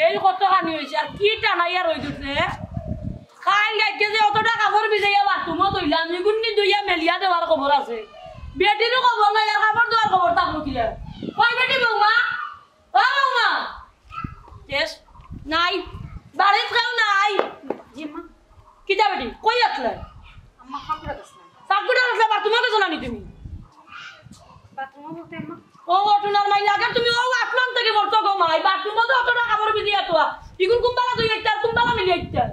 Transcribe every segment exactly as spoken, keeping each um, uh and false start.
এই কত খানি অইছে, আর কি টানাইয়া রইদুর রে? খাইল গাইকে যে অতটা কাপড় ভিজাইয়া বাথরুমো ধইলাম, ইগুন্নি ধইয়া মেলিয়া দেওয়ার খবর আছে। বেটিরও খবর নাই, আর কাপড় ধোয়ার খবর থাকলো কিলা? কই বেটি বৌমা? ও বৌমা! শেষ? নাই। বাড়িত কেউ নাই। জি মা। কিতা বেটি? কই আছলে? আম্মা, কাপড় আছে না। কাপড় আছে, বাথরুমো গেছো না নি তুমি? বাথরুমো বলতে আম্মা? ও, অটুনার মাই লাগে তুমি ও আসমান থেকে পড়তো গো মাই। বাথরুমো তো অতটা কাপড় ভিজিয়া তো। ইগুন কুম্বালা ধুই একটা, কুম্বালা মিলি একটা।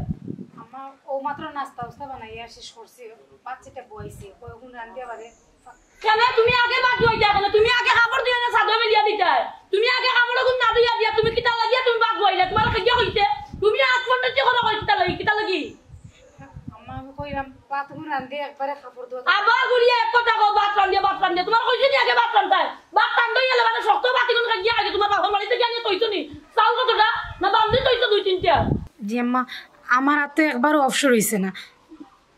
আম্মা, ও মাত্র নাস্তা উস্তা বানাইয়া শেষ করছি। বাচ্চাটা বইছে। কয়গুন রান্ধিয়া বাদে কেনে তুমি আগে ভাত ধুইতা কেনে? তুমি আগে কাপড় ধুইয়া না ছাদো মেলিয়া দিতায়। তুমি আগে কাপড় গুন না ধুইয়া দিয়া তুমি কিতা লাগিয়া তুমি ভাত ধুইলা? তোমার খাইয়া হইতে তুমি আট ঘন্টা কি করে কই কিতা লাগি? কিতা লাগি? আম্মা, আমি কইরাম, ভাত গুন রান্ধি একবারে কাপড় ধোয়া। আবার ঘুরিয়া এক কথা কও, ভাত রান্ধিয়া, ভাত রান্ধিয়া। তোমার কইছি নি আগে ভাত রান্ধায়? ভাত রান্ধা হইলে মানে শক্ত ভাত গুন খাইয়া আগে তোমার বাপর বাড়িতে গিয়া আনিয়া তইছো নি? চাউল কতটা? না বান্ধি তইছো দুই তিনটা? জি আম্মা, আমার হাতে একবারও অবসর হইছে না।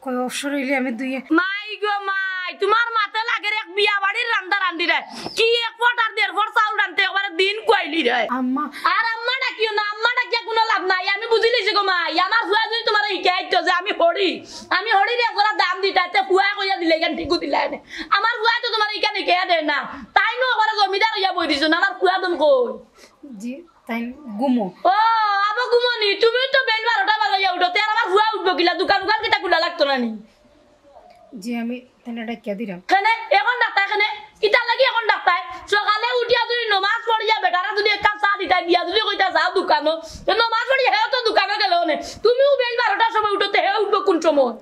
কই অবসর হইলে আমি দুইয়ে। মাই গো মাই, তোমার মাতে লাগের এক বিয়া বাড়ির রান্দা রান্দি রে। কি এক ফট আর দেড় ফট চাউল রানতে একবারে দিন কুয়াইলি রে। আম্মা। আর আম্মা ডাকিও না, আম্মা ডাকিয়া কোনো লাভ নাই। আমি বুঝি লইছি গো মাই, আমার ফুয়া যদি তোমার হিকাইতো যে আমি হড়ি, আমি হড়ির এক জোড়া দাম দিতায়, তে ফুয়া কইয়া দিলে ইখান ঠিকও দিলায় না। আমার ফুয়া তো তোমার ইখান হিকাইয়া দেয় না। তাইন একবারে জমিদার হইয়া বই দিছো না, আমার ফুয়া দন কই? জি, তাইন ঘুমো। ও, আবো ঘুমো নি? তুমি তো বেইল বারোটা বাজাইয়া উঠো, তে আর আমার ফুয়া উঠবো কিলা? দোকান উকান কিতা খুলা লাগতো না নি? জি, আমি তাইন ডাকিয়া দিরাম। কেনে? এখন ডাকতায় কেনে? কিতা লাগি এখন ডাকতায়? সকালে উঠিয়া যদি নমাজ পড়িয়া বেটারে যদি এক কাপ চা দিতায় দিয়া যদি কইতা যাও দোকানো, তে নমাজ পড়িয়া হেও তো দোকানো গেল নে। তুমিও বেইল বারোটার সময় উঠো, তে হে উঠবো কোন সময়?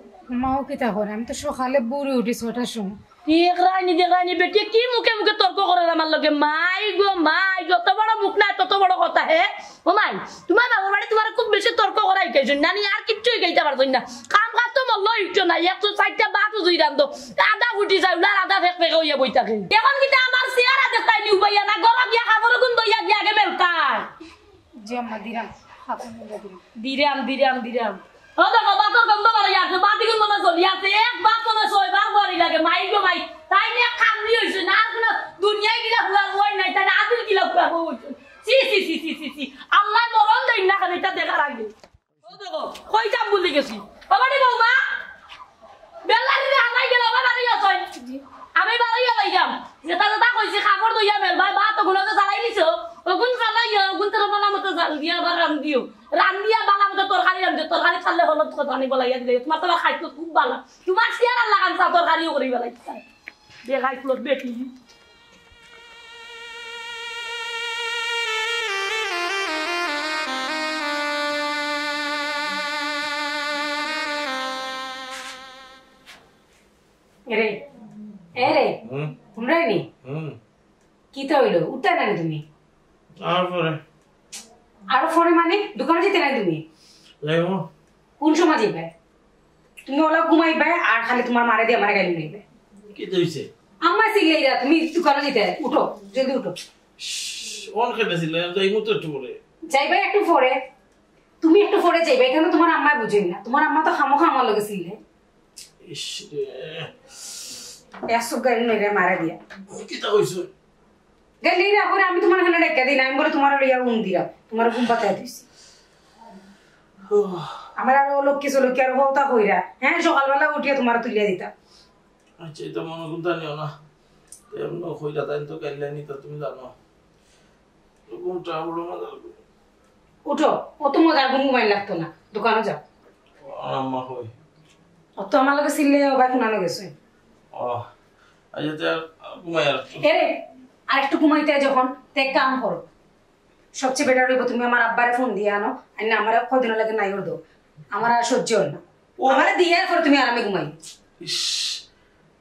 মাও কিতা করে? আমি তো সকালে ভোরে উঠি ছয়টার সময়। দেখরায়নি, দেখরায়নি, বেটিয়ে কি মুখে মুখে তর্ক করের আমার লগে। মাই গো মাই, যত বড় মুখ নাই তত বড় কথা হে। ও মাই, তোমার বাবার বাড়ি তোমার খুব বেশি তর্ক করা হিকাইছইন না নি? আর কিচ্ছু হিকাইতা পারছইন না। কাম কাজ তো মল্ল হিকছো না, একশো ষাইটটা ভাত উজুই রান্ধো, আধা ফুটি চাউল আর আধা ফেক ফেকে হইয়া বই থাকে। এখন কিতা আমার চেহারা দেখতায় নি উবাইয়া না, ঘরো গিয়া কাপড় গুন ধইয়া গিয়া আগে মেলতায়। জি আম্মা, দিরাম। কাপড় মেলে দিরাম। দিরাম, দিরাম, দিরাম। ও দেখো, ভাতর গন্ধ বাড়াইয়া আছে, ভাত ইগুন মনে জ্বলি আছে, এক ভাত মনে ছয়বার বুয়ারি লাগে, মাই গো মাই। তাইন এক কামলি হইছে না, আর কোনো দুনিয়ায় কিলা ফুয়া বই নাই, তাইন আদিল কিলা ফুয়া বই হইছে। ছি, ছি, ছি, ছি, ছি, ছি। আল্লায় মরণ দেইন না, খালি ইটা দেখার আগে। ও দেখো, কইতাম ভুলি গেছি। ও বাড়ি বৌমা, বেলা দিলে হামাই গেল, ও বাড়ি আছইন। আমি বাড়ি যাইতাম। যেটা যেটা কইছি, কাপড় ধইয়া মেল, ভাই, ভাত ওগুলো তো জ্বালাই দিছো। ওগুন জ্বালাইও, ওগুন তো ভালা মতো জাল দিয়া আবার রান্ধিও। রান্ধিয়া ভালা মতো তরকারি রান্ধিও। তরকারি খাইলে হলুদ কথা আনি বলাইয়া দিলে। তোমার তো আবার খাইতে খুব ভালা। তোমার চেহারা লাগান চা তরকারিও করি বেলাইতে। বেকার ফুলর বেটি। এরে, এরে, হুম? তোমরাই নি? হুম। কিতা হইল? উঠতায় না নি তুমি? আর পরে। আরো পরে মানে? দোকানো যাইতায় না নি তুমি? যাইমু। কোন সময় যাইবায়? তুমি ওলা ঘুমাইবায় আর খালি তোমার মারে দিয়া আমারে গাইল মারিবায়। কিতা হইছে? আম্মা চিল্লাইরা, তুমি দোকানো যাইতায়, উঠো, জলদি উঠো। শশ, অন খেপেছিল, যাইমু তো একটু পরে। যাইবায় একটু পরে? তুমি একটু পরে যাইবায়, ইখান তোমার আম্মায় বুঝইন না। তোমার আম্মা তো খামোখা আমার লগে চিল্লায়। ইস রে। এসব গাইল মারিয়া মারা দিয়া। কিতা কইছো? গেলি না করে আমি তোমার এখানে ডাকিয়া দিই না, আমি বলে তোমার লইয়া উম দিলাম, তোমার ঘুম পাতায় দিছি। উহ। আমার আরো অলক্ষী সলক্ষী আর হতা কইরা, হ্যাঁ, সকালবেলা উঠিয়া তোমার তুলিয়া দিতাম। আচ্ছা, এটা মনে কোনটা নিও না, এমন কইরা তাই তো গাইল নিতা, তুমি জানো। তো কোনটা বলো না, জানো। উঠো, অত মজার ঘুম ঘুমাই লাগতো না, দোকানো যাও। আর আম্মা কই? অত আমার লগে চিল্লে ও ভাই কোনানো গেছে। ও, আচ্ছা, তে আর ঘুমাই আর একটু। এরে, আর একটু ঘুমাইতে যখন, তে এক কাম করো। সবচেয়ে বেটার হইব তুমি আমার আব্বারে ফোন দিয়া আনো, আর না আমার কদিন লাগে নাই ওর দো। আমার আর সহ্য হয় না। ও। আমারে দিয়ে এরপরে তুমি আরামে ঘুমাই। ইস,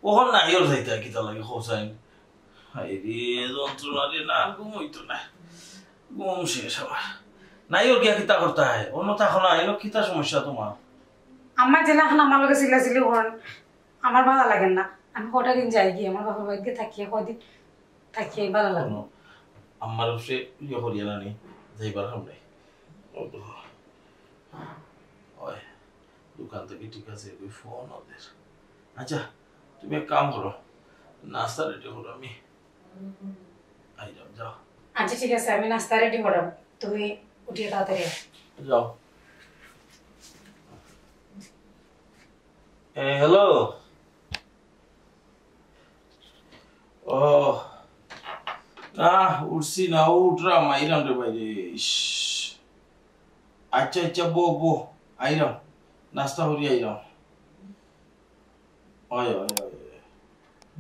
ওহন নাই ওর যাইতে আর কিতা লাগে হোসাইন। হায় রে, যন্ত্রণা রে, না ঘুম হইতো না। ঘুম শেষ আমার। নাই ওর গিয়া কিতা করতে হয়? অন্য থাকো না, এলো কিতা সমস্যা তোমার? আম্মা যে না এখন আমার লগে চিল্লাচিল্লি করেন, আমার ভালো লাগে না। আমি কটা দিন যাই গিয়ে আমার বাবার বাড়িতে থাকিয়া কয়দিন থাকিয়া ভালো লাগে। শোনো, আম্মার উপরে ইয়ে করিয়া না নি, যাইবার কাম নাই। ও তো হয়, দোকান থেকে ঠিক আছে, ওই ফোন ওদের। আচ্ছা, তুমি এক কাম করো, নাস্তা রেডি করো, আমি আইলাম, যাও। আচ্ছা, ঠিক আছে, আমি নাস্তা রেডি করাম, তুমি উঠিয়া তাড়াতাড়ি আয়। যাও। এ, হ্যালো। ও, না, উঠছি না, উঠরাম, আইরাম রে বাইরে। ইস। আচ্ছা, আচ্ছা, বো, বো, আইরাম। নাস্তা করি আইরাম। অয়, অয়, অয়, অয়।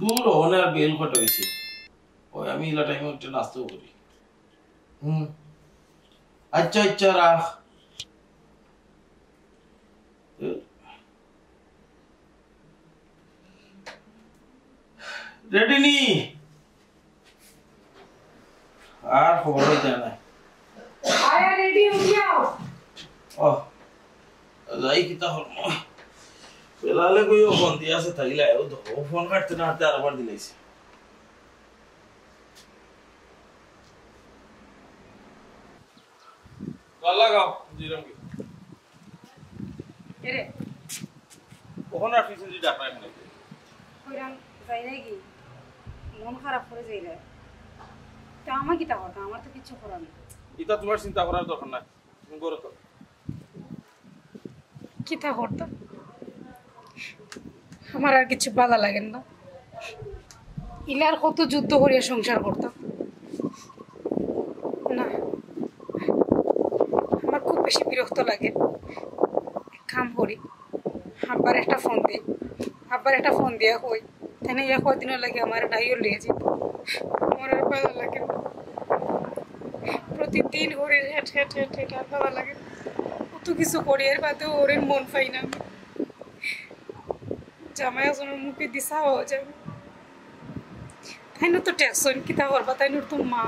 দূর অনে আর বেল কটা অইছে। অয়, আমি ইলা টাইমে উঠে নাস্তাও করি। হুম। আচ্ছা, আচ্ছা, রাখ। রেডি নি? আর খবর অইতে না। আয়, রেডি অইয়া। ও, যাই কিতা করমু। বেলালে কইও ফোন দিয়া আছে, তাইলে আয়ও তো। ও ফোন কাটতে না কাটতে আরবার দিলাইছে। কল লাগাও, জিরঙ্গি। এরে। ওখানে আর পিছন দিয়ে ডাকনা এখানে। কইরাম যাই নাকি? মন খারাপ করে যাই রে। তা আমার কিতা করতাম? আমার তো কিচ্ছু করার নেই। ইতা তোমার চিন্তা করার দরকার নাই। তুমি করো তো। কিতা করতাম? আমার আর কিছু ভালা লাগে না। ইলার কত যুদ্ধ করিয়া সংসার করতাম। না, আমার খুব বেশি বিরক্ত লাগে। এক কাম করি, আব্বার একটা ফোন দেই, আব্বার একটা ফোন দিয়া কই, তাইন ইয়া কয়দিনর লাগি আমার নাইও লইয়া যাইতা। আমার আর ভালা লাগে না। প্রতিদিন ঘড়ির হেট হেট হেট হেট আর ভালা লাগে না। কত কিছু করি, এর বাদেও ওরে মন পাই না আমি। জামাই একজনর মুখে দিশা অওয়া যায় না। তাইন তো ঠেকছইন, কিতা করবা, তাইন তো মা,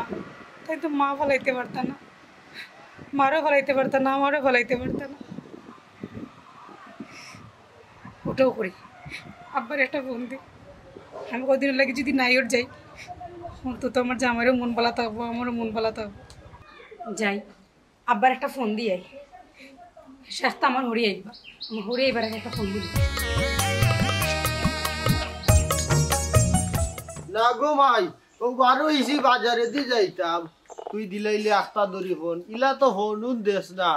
তাইন তো মা ফালাইতে পারতা না, মারও ফালাইতে পারতা না, আমারও ফালাইতে পারতা না। ওটাও করি, আব্বার একটা ফোন দি। আমি কদিন লাগি যদি নাইওর যাই, অন্তত আমার জামাইরও মন ভালা থাকবো, আমারও মন ভালা থাকবো। যাই, আব্বার একটা ফোন দি আই। শেষ তো আমার হরি আইবা, আমার হরি আইবার আগে একটা ফোন দি। না গো মাই, ও বারো ইসি বাজারে দি যাইতাম, তুই দিলাইলে আখতা ধরি ফোন, ইলা তো ফোন উন দেস না।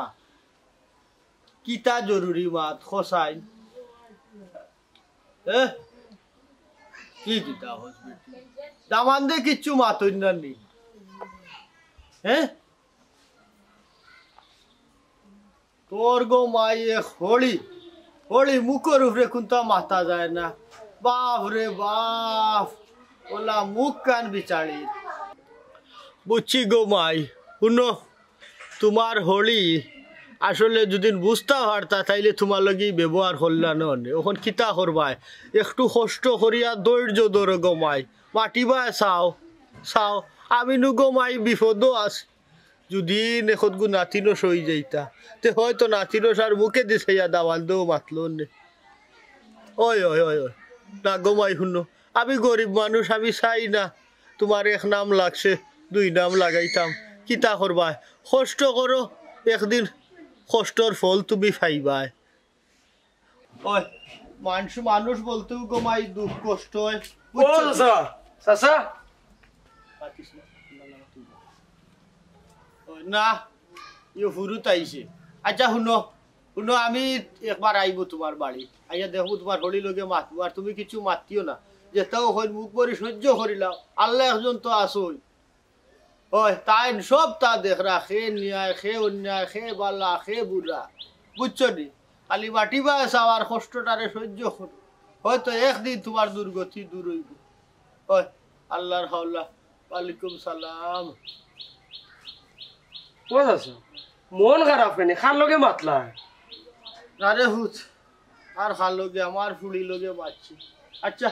কিতা জরুরি মাত খোসাই? এ, কি কিতা হস বেটি? দামান্দে কিচ্ছু মাতইন না নি? হ্যাঁ, তোর গো মাই এক হড়ি, হড়ি মুখর উপরে কুন্তা মাতা যায় না। বাফ রে বাফ, ওলা মুখ কান বিচারি। বুঝছি গো মাই, হুনো, তুমার হড়ি আসলে যুদি বুঝতা পারতা, তাইলে তুমার লগে ব্যবহার করলা না অনে। অখন কিতা করবায়, একটু কষ্ট করিয়া ধৈর্য ধরো গো মাই, মাটিবায় চাও, চাও। আমি নু গো মাই বিপদো আছি। যুদি নেখতগু নাতিনস অই যাইতা, তে হয়তো নাতিনস আর মুখে দি চাইয়া দামান্দেও মাতলো নে। ওই, ওই, ওই, ওই। না গো মাই, হুনো, আমি গরিব মানুষ, আমি চাই না তুমার এক নাম লাগছে, দুই নাম লাগাইতাম। কিতা করবায়? কষ্ট করো, একদিন কষ্টর ফল তুমি পাইবায়। ওই, মানুষ, মানুষ বলতেও গো মাই দুঃখ কষ্ট হয়। ও বুঝছো? চাচা, চাচা। পাতিস না। ওই, না, ইয়ে হুরুত আইছে। আচ্ছা, হুনো, হুনো, আমি একবার আইবো তুমার বাড়ি। আইয়া দেখবো তুমার হড়ির লগে মাতবো, আর তুমি কিচ্ছু মাতিও না। যেতাও কইন মুখ ভরি সহ্য করিলাও। আল্লাহ একজন তো আছই। ওই, তাইন সবতা দেখরা, খে ন্যায়, খে অন্যায়, খে বালা, খে বুরা। বুঝছো নি? খালি মাটিবায় চাও আর কষ্টটারে সহ্য করো। হয়তো একদিন তুমার দুর্গতি দূর অইবো। ওই, আল্লাহর হাওলা। ওয়ালাইকুম সালাম। ও চাচা, মন খারাপ কেনে? কার লগে মাতলা? আরে হুত, আর কার লগে, আমার ফুড়ির লগে মাতছি। আচ্ছা,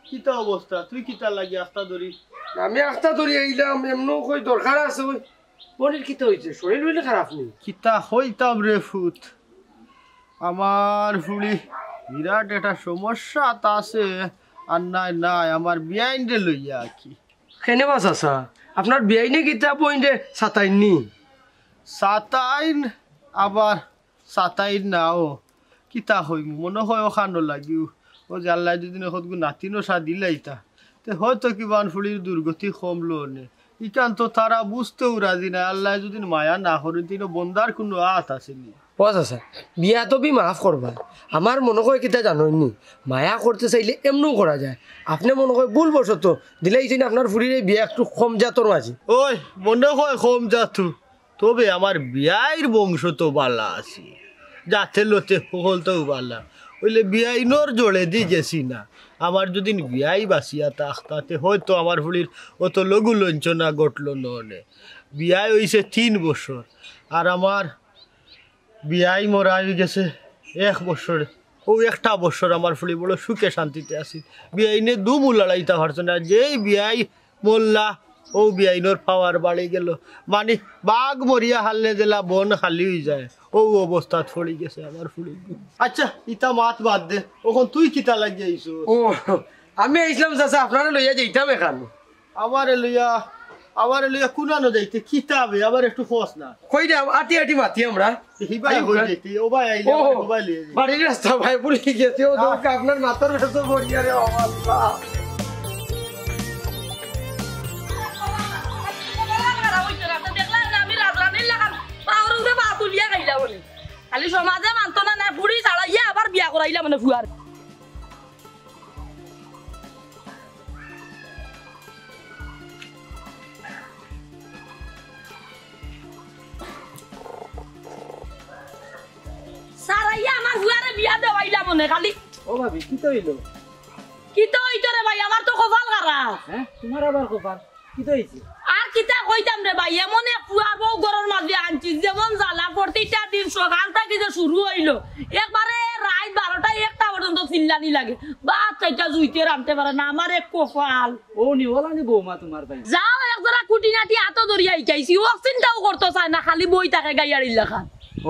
কিতা অবস্থা? তুই কিতা লাগি আখতা ধরি? আমি আখতা ধরি আইলাম, এমনেউ কই দরকার আছে। ওই মনির কিতা অইছে? শরীর অইলে খারাপ নি? কিতা কইতাম রে ফুত, আমার ফুড়ি বিরাট একটা সমস্যাত আছে। আর নাই নাই, আমার বিয়াইনরে লইয়া আর কি। কেনে বা চাচা, আপনার বিয়াইনে কিতা বইনরে সাতাইন নি? সাতাইন আবার সাতাইন না, ও কিতা কইমু, মনো কয় অখানো লাগিউ। ও যে আল্লায় যুদি নেখতগু নাতিনসা দিলাইতা, তে হয়তো কিবান ফুড়ির দুর্গতি কমলো নে। ইখান তো তারা বুঝতেও রাজি না। আল্লায় যুদি মায়া না করইন, তে ইনো বন্দার কুনু আত আছে নি? ও চাচা, বিয়া তো বি মাফ করবা। আমার মনো কয় কিতা জানইন নি, মায়া করতে চাইলে এমনেও করা যায়। আপনে মনো কয় ভুলবশত দিলাইছইন আপনার ফুড়িরে বিয়া একটু কম জাতর মাঝে। ওই, মনো কয় কম জাতর, তবে আমার বিয়াইর বংশ তো বালা আছে, জাতে লতে হকলতাউ বালা। অইলে বিয়াইনর জোড়েদি গেছি না। আমার যুদি বিয়াই বাচিয়া থাকতা, তে হয়তো আমার ফুড়ির অত লঘু লঞ্চনা ঘটলো ননে। বিয়াই অইছে তিন বছর, আর আমার বিয়াই মরা অইগেছে এক বছর। অউ একটা বছর আমার ফুড়ি বড় সুখে শান্তিতে আছিল। বিয়াইনে দুমু লড়াইতা পারতো না। যেই বিয়াই মরলা, অউ বিয়াইনর পাওয়ার বাড়ি গেল। মানি, বাঘ মরিয়া হারলে যেলা বন খালি অইযায়, অউ অবস্থাত পড়িগেছে আমার ফুড়ি। আচ্ছা, ইতা মাত বাদ দে, অখন তুই কিতা লাগি আইছস? ও, আমি আইছলাম চাচা, আপনারে লইয়া যাইতাম এখান। আমারে লইয়া, আমারে লইয়া কুনানো যাইতে? কিতা বে, আবার একটু ফস না। কই রে, আটি আটি মাতি আমরা। হিবাই আইও কই গা। যাইতে, ও ভাই আইলে ও, আমারে ও ভাই লইয়া যাইতে। বাড়ির রাস্তা ভাই, ভুলি গেছি। ও, আহ। দোকা আপনার মাথার ভেতর ভরিয়া রে, ও আল্লাহ। দেখলাম না, আমি রাজরানীর লাখান পাওর উপরে পা তুলিয়া খাইলা বলে। খালি সমাজে মানতো না, না ফুড়ি ছাড়াইয়া আবার বিয়া করাইলা মানে ফুয়ার। সারাইয়া আমার ফুয়ারে বিয়া দেওয়াইলা মনে খালি। ও ভাবি, কিতা অইলো? কিতা অইতো রে ভাই, আমার তো কপাল খারাপ। হ্যাঁ, তুমার আবার কপাল? কিতা অইছে? আর কিতা কইতাম রে ভাই, এমন এক ফুয়ার বউ ঘরর মাঝে আনছি, যেমন জ্বালা, প্রতিটা দিন সকাল থাকি যে শুরু অইলো, একবারে রাইত বারোটা একটা পর্যন্ত চিল্লানি লাগে, ভাত চাইরটা জুইতে রানতে পারে না, আমার এক কপাল। ও নি, ওলা নি বৌমা তুমার ভাই? যাও, এক জোড়া খুঁটিনাটি আতো ধরিয়া হিকাইছি, ও চিন্তাও করতো চায় না, খালি বই থাকে গাইয়ারির লাখান।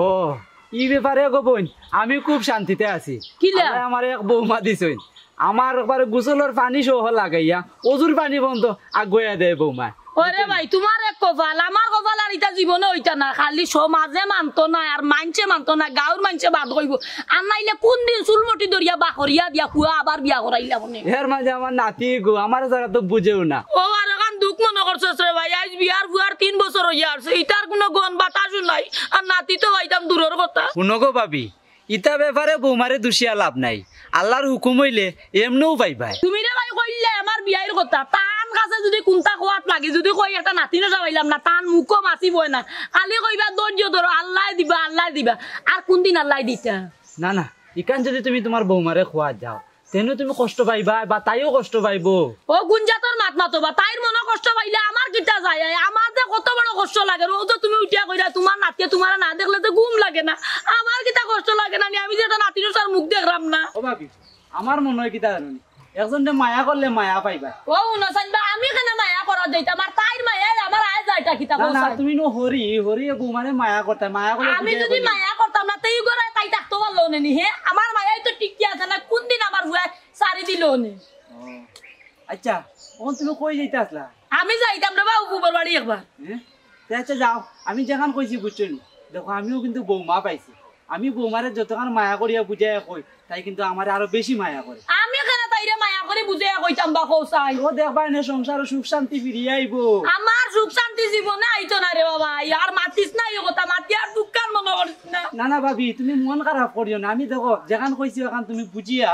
ও, ই ব্যাপারে গো বইন, আমি খুব শান্তিতে আছি। কিলা? আল্লায় আমারে এক বৌমা দিছইন। আমার একবারে গোসলর পানি সহ লাগাইয়া, অজুর পানি পর্যন্ত আগুয়াইয়া দেয় বৌমায়। ওরে ভাই, তুমার এক কপাল, আমার কপাল আর ইতা জীবনে অইতা না। খালি সমাজে মানতো না, আর মাইনষে মানতো না, গাউর মাইনষে বাদ কইবো। আর নাইলে কুন দিন চুলমুঠি ধরিয়া বাখরিয়া দিয়া ফুয়া আবার বিয়া করাইলা মনে। এর মাঝে আমার নাতি গো, আমার যারা তো বুঝেও না। ও, আর অখান দুখ মনো করছস রে ভাই, আইজ বিয়ার ফুয়ার তিন বছর অইয়া আছে, ইতার কুনু গন্ধ বাতাসও নাই, আর নাতি তো পাইতাম দূরর কথা। হুনো গো ভাবি, ইতা ব্যাপারে বৌমারে দুষিয়া লাভ নাই, আল্লার হুকুম অইলে এমনেউ পাইবায়। তুমি রে ভাই কইলে আমার বিয়াইর কথা, তান কাছে যুদি কুন্তা কওয়াত লাগি, যুদি কই একটা নাতিন অটা পাইলাম না, তান মুখো মাছি বয় না, খালি কইবা ধৈর্য ধরো, আল্লায় দিবা, আল্লায় দিবা। আর কুনদিন আল্লায় দিতা? না, না, ইখান যুদি তুমি তুমার বৌমারে কওয়াত যাও, তেনে তুমি কষ্ট পাইবায় বা তাইও কষ্ট পাইবো। ও কুন জাতর মাত মাতো বা, তাইর মনো কষ্ট পাইলে আমার কিতা যায়? আয়, আমার যে কত বড় কষ্ট লাগে, রোজও তুমি উঠিয়া কইরা, তুমার নাতিয়ে তুমারে না দেখলে তো ঘুম লাগে না। আমার কিতা কষ্ট লাগে না নি, আমি যে একটা নাতিনর মুখ দেখরাম না। ও ভাবি, আমার মনো অয় কিতা জানো নি? একজনরে মায়া করলে মায়া পাইবা। ও হুনো চাইন বা, আমি কেনে মায়া করাত যাইতাম? আর তাইর মায়ায় আমার আয় যায়টা কিতা না, কও না, চাইন? তুমি নু হরি, হরি বৌমারে মায়া করতায়, মায়া করলে আমি বুঝাই যুদি কইলে। মায়া করতাম না, তে ই ঘরো তাই থাকতো পারলো নে নি, হে? আমার মায়ায় তো টিকি আছে না, কুনদিন আমার ফুয়ায় ছাড়ি দিলো নে। ও, আচ্ছা, অখন তুমি কই যাইতা আছলা? আমি যাইতাম রে বা, ফুফুর বাড়ি একবার। হ্যাঁ? তে আচ্ছা যাও, আমি যেখান কইছি বুঝছো নি? দেখো, আমিও কিন্তু বৌমা পাইছি। আমি বৌমারে যতখান মায়া করিয়া বুঝাইয়া কই, তাই কিন্তু আমারে আরো বেশি মায়া করে। আমি কেনে তাইরে মায়া করি বুঝাইয়া কইতাম বা কও চাই? ও দেখবায় নে, সংসারো সুখ শান্তি ফিরিয়া আইবো। আমার সুখ শান্তি জীবনে আইতো না রে বাবা, আর মাতিস না ই কথা, মাতিয়ার দুঃখর মনো করিস না। না, না ভাবি, তুমি মন খারাপ করিও না। আমি দেখো, যেখান কইছি অখান তুমি বুঝিয়া,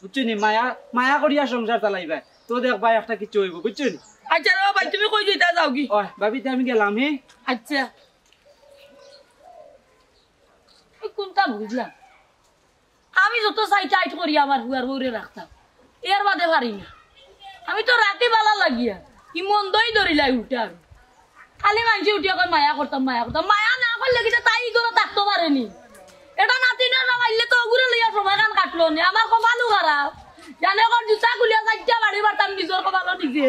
বুঝছো নি, মায়া, মায়া করিয়া সংসার চালাইবায়। তো দেখবায় একটা কিচ্ছু অইবো, বুঝছো নি? আচ্ছা রে ভাই, তুমি কই যাইতা যাওগি। ওই, ভাবি, তে আমি গেলাম, হে? আচ্ছা। এই কুনটা বুঝলাম? আমি যত চাই টাইট করি আমার ফুয়ার বউরে রাখতাম, এর বাদে পারি না। আমি তো রাতি বালা লাগিয়া ই মন্দই ধরিলাই উল্টা। আমি খালি মাইনষে উঠিয়া কয়, "মায়া করতাম, মায়া করতাম।" মায়া না করলে কিতা তাই ই ঘরো থাকতো পারে নি? এটা নাতিনর না পাইলে তো অগুরে লইয়া সময়খান কাটলো নে। আমার কপালও খারাপ। জানে কর জুতা খুলিয়া চাইরটা বাড়ি মারতাম নিজর কপালো নিজে।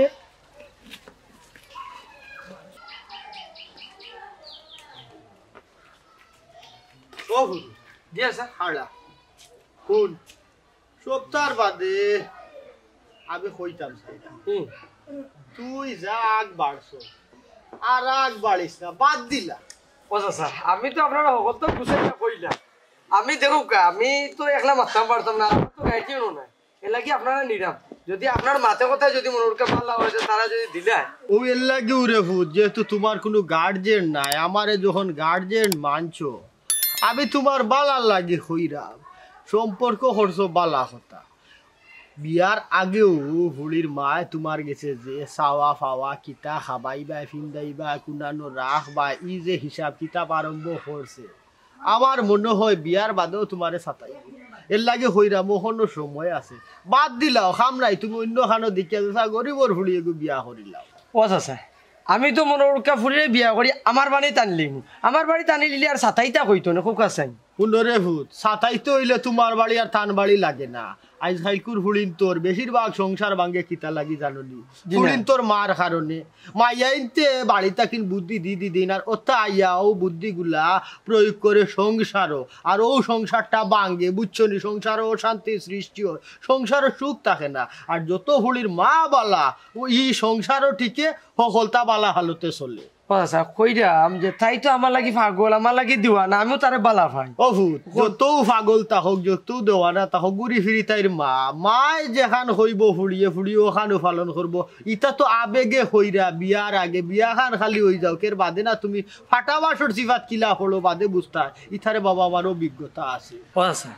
ও হুজুর। জি স্যার। হাড়া। কোন? সপ্তাহর বাদে আমি কইতাম চাই। হুম। তুই যা আগ বাড়ছস, আর আগ বাড়িস না, বাদ দিলা। ও চাচা, আমি তো আপনারে হকলতা বুঝাইয়া কইলাম। আমি দেখউক্কা, আমি তো একলা মাততাম পারতাম না, আমার তো গার্জিয়ানও নাই। এরলাগি আপনারে নিলাম। যদি আপনার মাতে কথায় যদি মনর উক্কা বালা অয় যে তারা যদি দিলায়। অউ এরলাগিউ রে ফুত, যেহেতু তুমার কুনু গার্জিয়ান নাই, আমারে যখন গার্জিয়ান মানছো, আমি তুমার বালার লাগি কইরাম, সম্পর্ক করছো বালা কথা। বিয়ার আগেউ ফুড়ির মায় তুমার গেছে যে চাওয়া পাওয়া, কিতা খাবাইবায়, ফিন্দাইবায়, কুনানো রাখবায়, ই যে হিসাব কিতাব আরম্ভ করছে, আমার মনো অয় বিয়ার বাদেউ তুমারে সাতাইবো। এরলাগি কইরাম, অখনো সময় আছে। বাদ দিলাও, কাম নাই, তুমি অইন্য খানো দেখিয়া যেতা গরিবর ফুড়ি এগু বিয়া করিলাও। ও চাচা, আমি তো মনর উক্কা ফুড়িরে বিয়া করি আমার বাড়িত আনিলিমু। আমার বাড়িত আনিলিলে আর সাতাইতা কইতো না, খোকা চাই। হুনো রে ফুত, সাতাইতে অইলে তুমার বাড়ি আর তান বাড়ি লাগে না। আইজ কাইলকুর ফুড়িন্তর বেশিরভাগ সংসার ভাঙ্গে কিতা লাগি জানো নি? জি না। ফুড়িন্তর মার কারণে। মাইয়াইন্তে বাড়ি থাকিন বুদ্ধি দি দি দিন, আর অতা আইয়া অউ বুদ্ধিগুলা প্রয়োগ করে সংসারো, আর অউ সংসারটা ভাঙ্গে, বুঝছো নি? সংসারো অশান্তি সৃষ্টি অয়, সংসারো সুখ থাকে না। আর যত ফুড়ির মা বালা, অউ ই সংসারো টিকে, হকলতা বালা হালতে চলে। ও চাচা, কইরাম যে তাই তো আমার লাগি পাগল, আমার লাগি দিওয়ানা, আমিও তারে বালা পাই। ও ফুত, যতউ পাগল তা হউক, যতউ দেওয়ানা তা হউক, ঘুরি ফিরি তাইর মা। মায় যেখান কইবো ফুড়িয়ে, ফুড়িয়ে অখানউ পালন করবো। ইতা তো আবেগে কইরা, বিয়ার আগে, বিয়াখান খালি অইযাউক, এর বাদে না তুমি ফাটা বাসর সিফাত কিলা পড়ো বাদে বুঝতায়। ইতারে বাবা আমার অভিজ্ঞতা আছে। ও চাচা,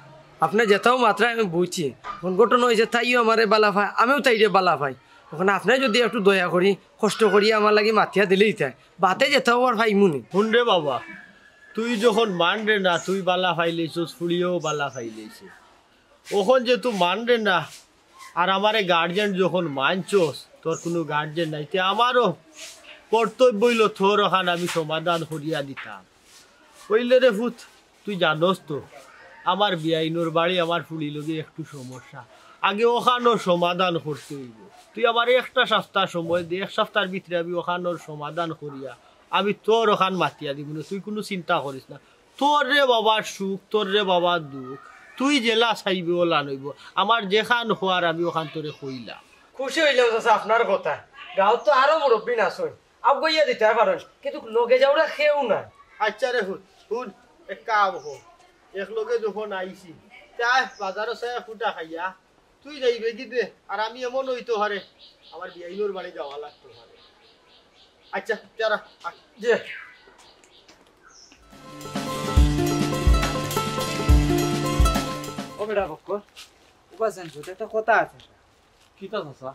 আপনে যেতাউ মাতরা আমি বুঝছি, সংগঠন অইছে তাইও আমারে বালা পায়, আমিও তাইরে বালা পাই। অখন আপনে যদি একটু দয়া করি, কষ্ট করি আমার লাগি মাতিয়া দিলে ইতায়, বাদে যেতাউ আর পাইমু নি। হুন রে বাবা, তুই যখন মানরে না, তুই বালা পাইলাইছস, ফুড়িয়েও বালা পাইলাইছে। অখন যে তুই মানরে না, আর আমারে গার্জিয়ান যখন মানছস, তোর কুনু গার্জিয়ান নাই, তে আমারও কর্তব্য অইলো তোর অখান আমি সমাধান করিয়া দিতাম। অইলে রে ফুত, তুই জানোস তো, আমার বিয়াইনর বাড়ি আমার ফুড়ির লগে একটু সমস্যা। আগে অখানর সমাধান করতে অইবো। তুই আমারে একটা সাপ্তা সময় দে, এক সাপ্তার ভিতরে আমি অখানর সমাধান করিয়া আমি তোর অখান মাতিয়া দিমু নে, তুই কুনু চিন্তা করিস না। তোর রে বাবার সুখ, তোর রে বাবার দুখ, তুই যেলা চাইবে অলান অইবো। আমার যেখান কওয়ার আমি অখান তোরে কইলাম। খুশি অইলাম চাচা আপনার কথায়। গাঁওত তো আরো মুরব্বিন আছইন, আগুয়াইয়া দিতা পারইন, কিন্তু লগে যাওরা কেউ নাই। আইচ্ছা রে ফুত, হুন, এক কাম কর, একলগে যখন আইছি, তে আয় বাজারো চাইয়া ফুটা খাইয়া তুই যাইবে গি দে, আর আমি এমন অইতো পারে, আমার বিয়াইনর বাড়ি যাওয়া লাগতো পারে। আইচ্ছা, তে আয়। যে। ও বেটা বক্কর, উবা জান, তোর একটা কথা আছে। কিতা চাচা?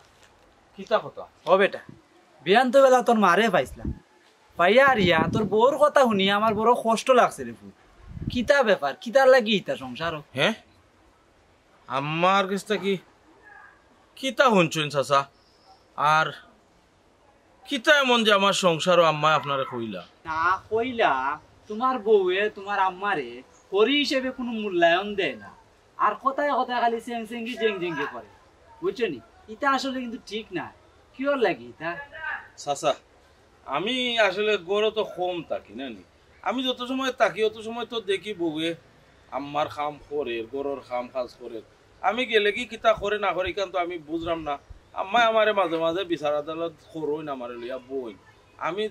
কিতা কথা? ও বেটা, বিয়ান তো বেলা তোর মারে পাইছলাম। পাইয়া আর ইয়া, তোর বউর কথা হুনিয়া আমার বড় কষ্ট লাগছে রে ফুত। কিতা ব্যাপার? কিতার লাগি ইতা সংসারো? হে? আম্মার গেছ থাকি কিতা হুনছইন চাচা? আর কিতা এমন যে আমার সংসারো আম্মায় আপনারে কইলা? না কইলা, তুমার বউয়ে তুমার আম্মারে হরি হিসাবে কুনু মূল্যায়ন দেয় না। আর কথায় কথায় খালি চেং চেংগি জেং জেংগি করে, বুঝছো নি? ইতা আসলে কিন্তু ঠিক না। কিওর লাগি ইতা? চাচা, আমি আসলে ঘরো তো কম থাকি না নি। আমি যত সময় থাকি, অত সময় তো দেখি বউয়ে আম্মার কাম করের, ঘরর কাম কাজ করের। আমি গেলেগি কিতা করে না করে, ইখান তো আমি বুঝরাম না। আম্মায় আমারে মাঝে মাঝে বিচার আদালত করইন, আমারে লইয়া বইন। আমি